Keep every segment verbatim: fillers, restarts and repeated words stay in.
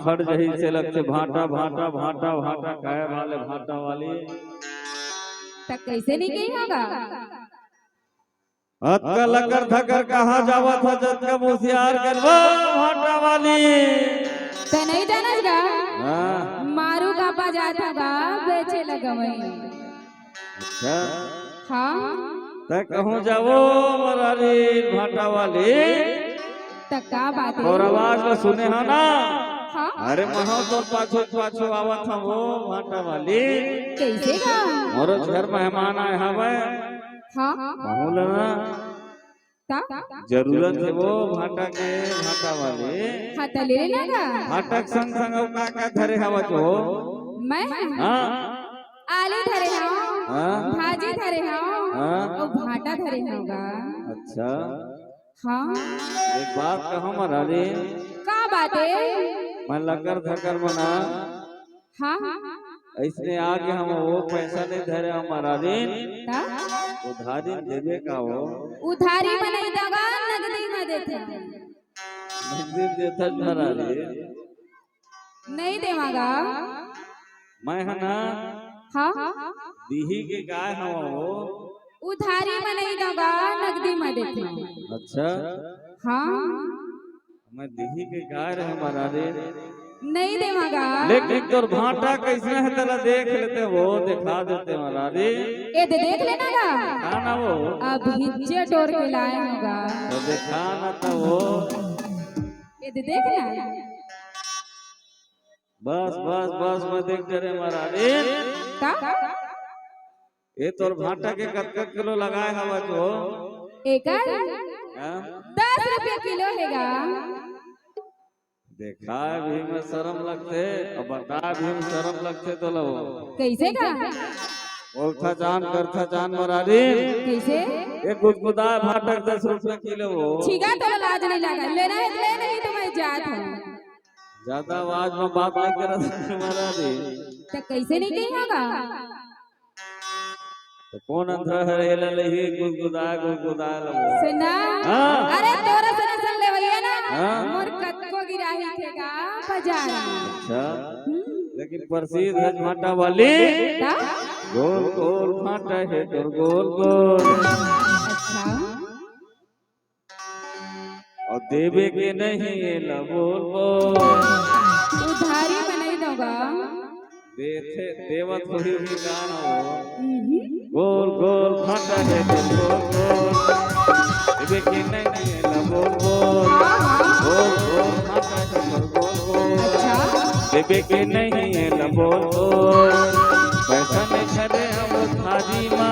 फट जही से लगथे भांटा, भांटा, भांटा, भांटा, काहे वाले भांटा वाली। त कइसे नइ कही होगा? अतका लकर धकर कहाँ जावत ह, जतका मुसियार कर वो भांटा वाली। त नइ जानस गा? हाँ। मारू कापा जात ह गा, बेचे लगवई। अच्छा। हाँ। त कहूँ जावो मरारी भांटा वाली। त का बात हे? तोर आवाज ल सुने हँव ना। हाँ। अरे महूँ तोर पाछू पाछू आवत हँव वो भांटा वाली। कइसे गा? मोरो घर मेहमान आए हवय। हाँ। महूँ ल ना का? जरूरत हे वो भांटा के, भांटा वाली। हाँ, त ले लेना गा। भांटा के संग संग अउ का का धरे हवच वो? मैं? हाँ। आलू धरे हँव, हाँ? भाजी धरे हँव, हाँ? अउ भांटा धरे हँव गा। अच्छा। हाँ। एक बात कहूँ मरारी। का बात हे? मैं लकर धकर मना हाँ। अइसने आगे हँव वो पैसा नइ धरे हँव मरारी। त? उधारी देबे का वो? उधारी म नइ देवँव गा, नगदी म देथँव। नगदी देथस मरारी। नइ देवँव गा। मैं ह ना हाँ। दिही के काय हँव वो? उधारी म नइ देवँव गा, नगदी म देथँव। अच्छा। हाँ। मैं दिही के काय रहेंव मरारी। नइ देवँव गा। लेकिन तोर भांटा कइसने हे, तेला देख लेतेंव वो, देखा देतेंव मरारी। ए दे देख लेना गा। का ना वो? अभी जे टोर के लाए हँव गा। त देखा ना त वो। ए दे देख ना। बस, बस, बस, मैं देख डरेंव मरारी। का? ए तोर भांटा के कतका किलो लगाए हवच वो? एकर? हाँ? दस रुपया किलो हे गा। देखा भी म सरम लगथे, अउ बता भी म सरम लगथे तोला वो। कइसे गा? बोलथा जान, करथा जान मरारी। कइसे? ए गुदगुदाए भांटा के दस रुपया किलो वो। छिगा, तोला लाज नइ लगा? लेना हे त ले, नहीं त मैं जात हँव। जादा आवाज म बात नइ करस मरारी। त कइसे नइ कही होगा? त कोन अंधरा हरे एला लेही गुदगुदा गुदगुदा लगो। सुना? हाँ। अरे तोर असन असन लेवइया ना, हाँ। मोर कतको गिराही थे गा बाजार। अच्छा। हम्म। लेकिन प्रसिद्ध हे भांटा वाली। का? गोल गोल भांटा हे तोर गोल गोल। अच्छा। अउ देबे के नहीं एला बोल बोल। उधारी म नइ देवँव गा। देथे, देवत होही भी गाना हो। हम्म। गोल गोल भांटा हे तोर गोल गोल। देबे के नहीं एला बोल बोल। हाँ, हाँ। गोल गोल भांटा हे तोर गोल गोल। अच्छा। देबे के नहीं एला बोल बोल। पैसा नइ धरे हँव थारी म।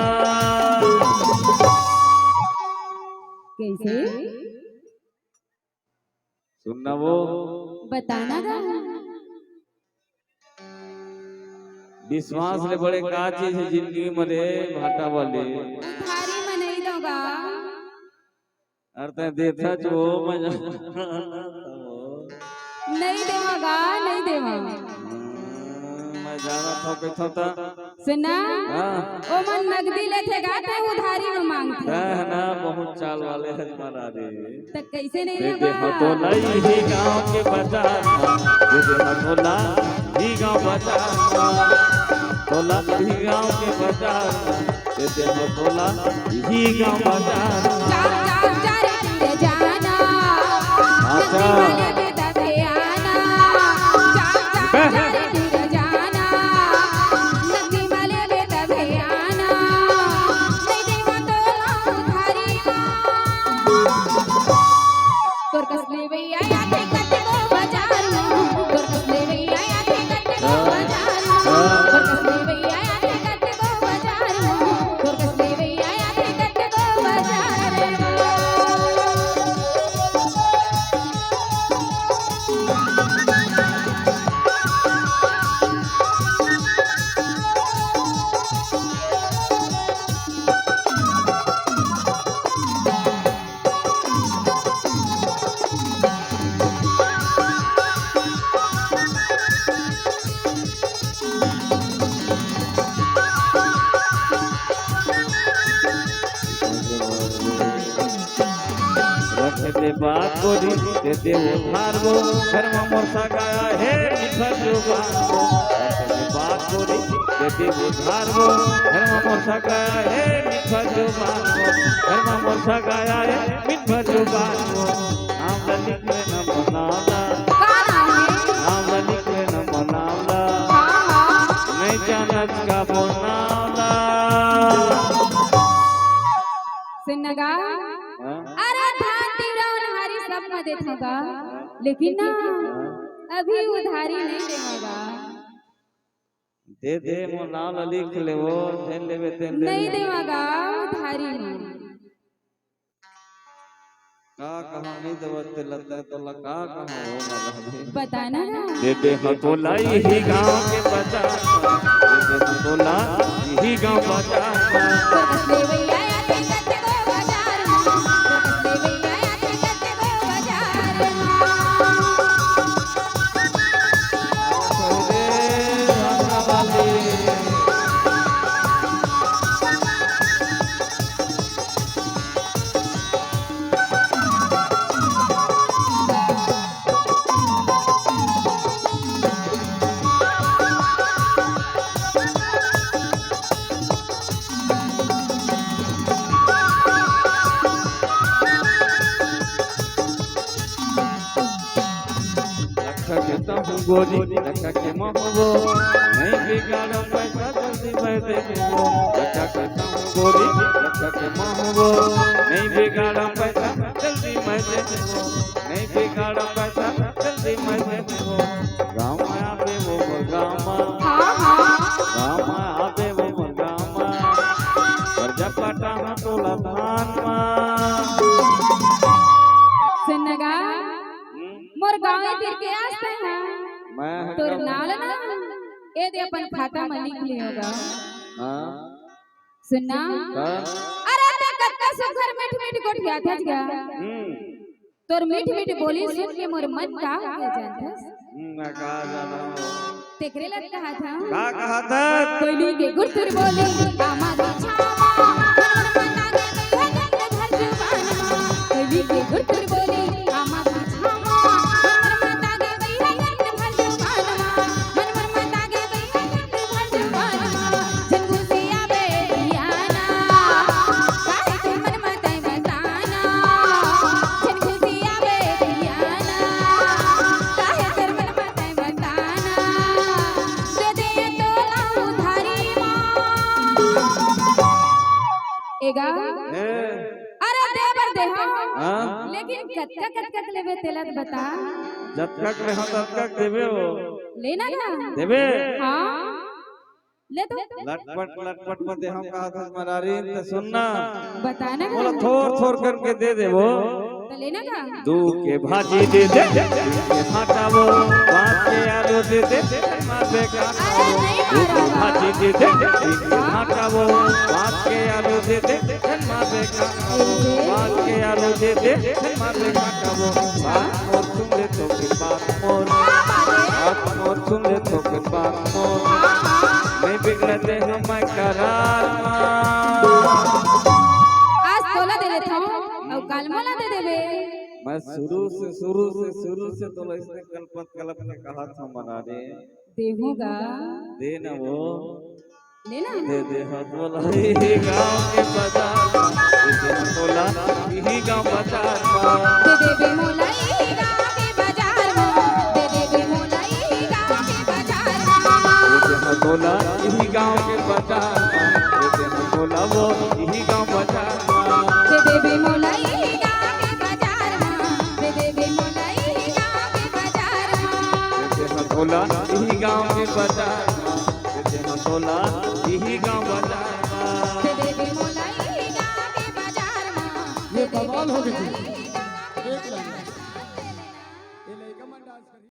कइसे? सुनना वो। बताना गा। विश्वास ले बड़े का चीज हे जिंदगी म रे भांटा वाली। उधारी म नइ देवँव गा। अरे तैं देथच वो, मैं नइ देवँव गा, नइ देवँव। हम्म, मैं जानत हँव कहिथँव त। सुना? हाँ। ओमन नगदी लेथे गा, तैं उधारी म मांगथे। तैं ह ना बहुत चाल वाले हस मरारी। त कइसे नइ दे दे देवँव? तोला इही गाँव के बाजार म, दे दे तोला इही गाँव बाजार म, तोला इही गाँव के बाजार म, दे दे तोला इही गाँव बाजार म। जा, जा, जा रे दूर जाना, अच्छा। नदी वाले बेटा ध्याना। जा, जा, बे- जा रे दूर जाना, नदी वाले बेटा ध्याना। नइ देवँव तोला उधारी म। तोर कस लेवइया आथे कतको बाजार म, तोर कस लेवइया आथे कतको बाजार म, तोर कस लेवइया आथे कतको बाजार म, तोर कस लेवइया आथे कतको बाजार म। रख दे बात गोरी, दे दे उधार वो, घर म मोर सगाय हे, जुबान वो, ऐसे में बात बोली, देती उधार वो, घर में मोर सगा आए, मीठा जुबान वो, घर में मोर सगा आए, मीठा जुबान वो, नाम ला लिख लेना मोर नाम ला, का नाम है? नाम ला लिख लेना मोर नाम ला, हाँ, हाँ। नहीं जानत का मोर नाम ला। सुन ना गा, हाँ? अरे धान तिवरा ओन्हारी सब म देथव गा, लेकिन ना अभी उधारी नहीं देवव गा। दे दे, मोर नाम ला लिख ले वो, जेन लेबे तेन ले नहीं ले। देवव गा उधारी में। का कहानी देवत ते लता तोला का कहा हो मगहबे। बता ना। दे दे हो तोला इही गाँव के बाजार, दे दे हो तोला इही गाँव बाजार। तोर कस लेवइया आथे कतको बाजार म, तोर कस लेवइया आथे कतको बाजार म। रखा के तहूँ गोरी, रखा के महबो, नहीं बिगाड़ा पैसा जल्दी मैं दे दूँ। रखा के तहूँ गोरी, रखा के महबो, नहीं बिगाड़ा पैसा जल्दी मैं दे दूँ। नहीं बिगाड़ा पैसा जल्दी मैं दे दूँ। गाँव में आबे वो मोर गाँव में, हाँ, हाँ। गाँव में आबे वो मोर गाँव में, कर्जा पटाहूँ तोला धान में। सुन ना गा, हम्म? मोर गाँव तीर के आस तैं हा। मैं तोर नाव ला ना, ए दे अपन खाता म लिख लियो गा। हाँ। सुन ना। हाँ। अरे तैं कतका सुघर मीठ मीठ गोठियाथस गा। हम्म। तोर मीठ मीठ बोली सुन के मोर मन का हो गे जानथस। हम्म, मैं का जानव। तेकरे ला कहत हँव। का कहत हस? कोयली के गुरतुर बोली, आमा बिछावा, मन मन मता गे गई है गंध भर जुबान मा। कोयली के गुरतुर बोली, आमा बिछावा, मन मन मता गे गई है गंध भर जुबान मा। मन मन मता गे गई है गंध भर जुबान मा। झन घुसियाबे धियाना, काहे के मन मता बताना, झन घुसियाबे धियाना, काहे कर मन मता बताना, दे दे तोला उधारी मा। ए गा, ए। अरे दे बर दे हाँ, हाँ। लेकिन कतका कतका के लेबे तेला तो बता। जतका के लेहा ततका के देबे वो। लेना ना। देबे। हाँ। ले तो। लटपट, लटपट मत दे, हम कहा था मरारी, त सुन ना। बता ना। बोला थोर, थोर करके दे दे वो। तो लेना का? दू के भाजी दे दे, तीन के भाटा वो, पाँच के आलू दे दे, मार बेकार। अरे नहीं दू के मारा। भाजी दे दे, तीन के भाटा वो, पाँच के आलू दे दे, मार बेकार। पाँच के आलू दे दे, मार बेकार वो। बात मोर सुन ले तो फिर बात मोर। बात मोर सुन ले तो फिर बात मोर। नहीं बिगड़ते हम मैं करार मा। आज तोला दे देथव, अउ काल मोला दे देबे। मैं शुरू से, शुरू से, शुरू से तोला इसने कलपत कलप के कहा था मना दे। देहूँ गा। दे ना वो। ले ना। दे दे हाथ वाला इही गाँव के बाजार मा। दे दे हाथ वाला इही गाँव बाजार मा। दे देबे मोला इही गाँव के बाजार मा। दे देबे मोला इही गाँव के बाजार मा। दे दे हाथ वाला इही गाँव के बाजार मा। दे दे हाथ वाला वो इही गाँव बाजार मा। दे देबे मोला इही गाँव के बाजार मा। दे देबे मोला इही गाँव के बाजार मा। दे दे हाथ वाला इही गाँव के बाजार मा। दे दे हाथ वाला इही गाँव बाजार मा। दे देबे मोला इही गाँव के बाजार मा। ये बवाल हो गई थी। देख लेना। ये लइका मन डांस करी।